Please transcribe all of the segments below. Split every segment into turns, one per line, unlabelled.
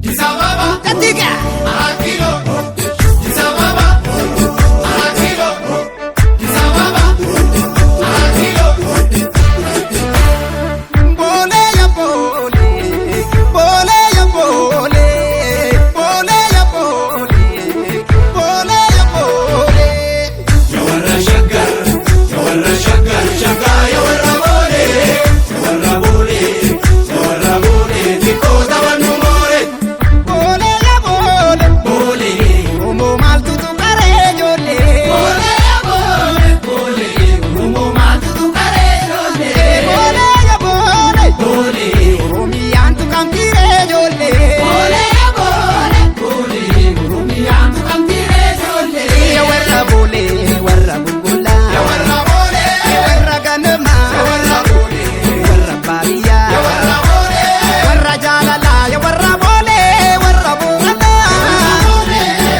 Addis Ababa.
Jattiga.
Arat Kilo. Addis Ababa. Arat Kilo. Addis Ababa. Arat Kilo.
Boolee ya boolee, boolee ya boolee, boolee ya boolee, boolee ya boolee.
Ya warra Shaggar, ya warra Shaggar, Shaggaa ya warra Boolee, ya warra Boolee, ya warra Boolee, xiqqoo taphannu moore.
Boolee ya boolee,
Boolee,
Oromoo maaltu tuqaree ijoollee?
Boolee ya Boolee, Boolee, Oromoo maaltu tuqaree ijoollee?
Boolee ya boolee,
Boolee,
Oromiyaan tuqamtiiree ijoollee.
Boolee ya Boolee, Boolee, Oromiyaan tuqamtiiree ijoollee.
Ya warra boolee, warra bulbulaa.
Ya warra Boolee,
Ya warra ganamaa.
ya warra Boolee,
Warra baadiyyaa.
ya warra Boolee,
Warra jaalalaa, ya warra boolee, warra booranaa.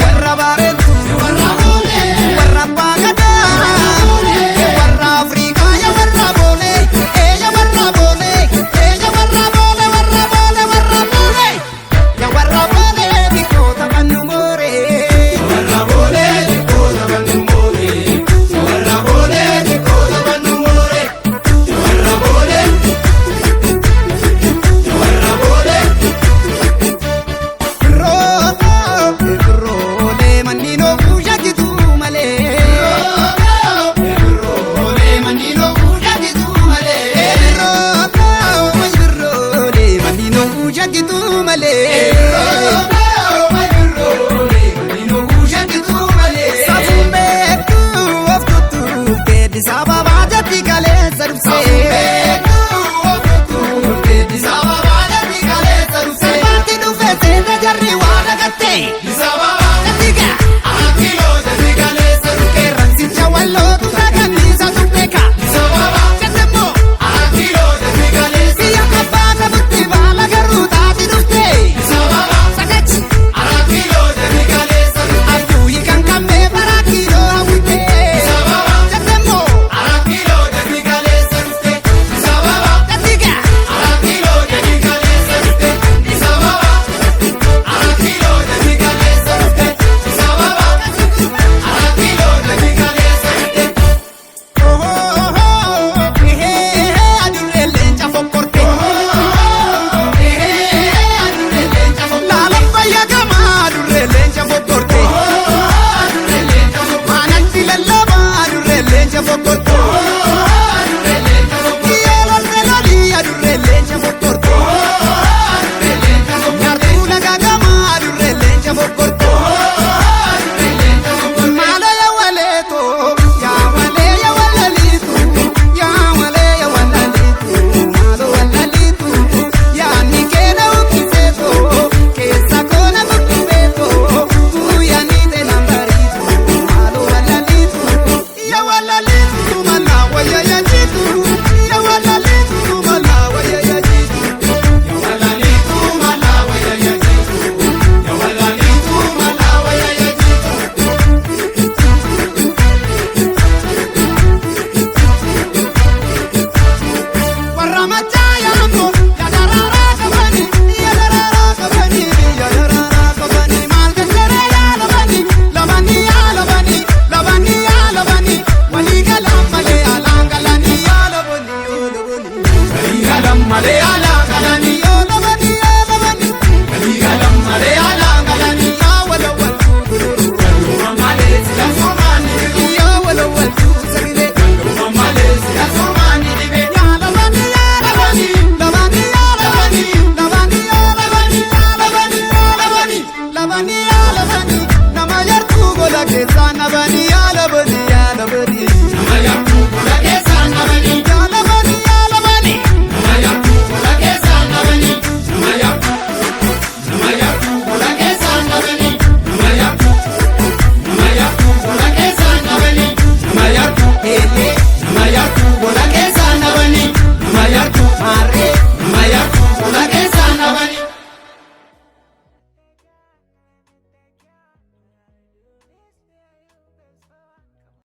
Warra bareedduu.
warra Boolee,
Warra baagadaa. Ya warra Afrikaa, ya warra boolee. Ee ya warra boolee, ee ya warra boolee, warra boolee, warra boolee. Ya warra boolee, xiqqoo taphannu mooree.
warra Boolee, xiqqoo taphannu moore. Ya warra Boolee, xiqqoo taphannu moore. Ya warra Boolee, ya warra Boolee.
Birroolee manni nookuu shakkitu malee.
Birroolee manni lookuu shakkitu malee.
Birroolee manni nookuu shakkitu malee.
Birroolee manni lookuu shakkitu malee.
Safuun beektuu of tuttuuftee Addis Ababaa jatti kaleessa dhufsee. Salphaatti dhufe seenta jarri.